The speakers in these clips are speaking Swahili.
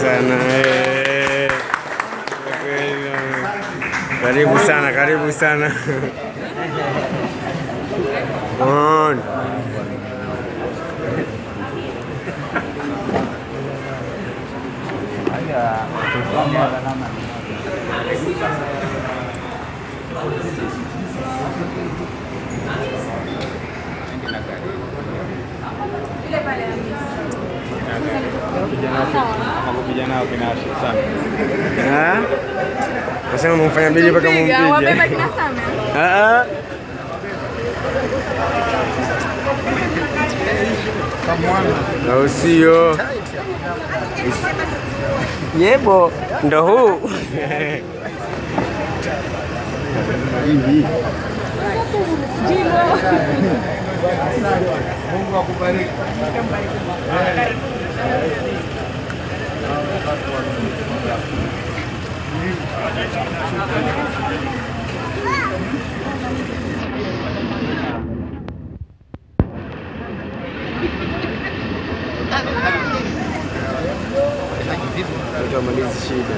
sana. Karibu sana, karibu sana. On. Nasema mumfanya bidii mpaka mumpige. Wabeba kina Samia. Ah. Na usio. Yebo, ndo huu. Mungu akubariki. Utamalizi shida.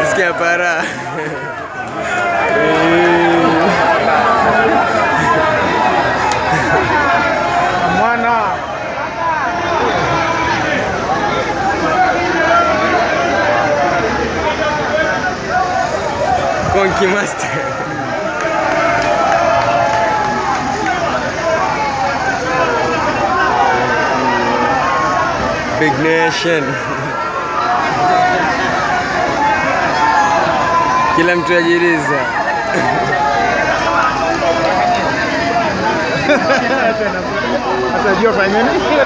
Sikia para. Mwana. Konki Master. Big Nation. Kila mtu ajiriza. Atajua fanya nini?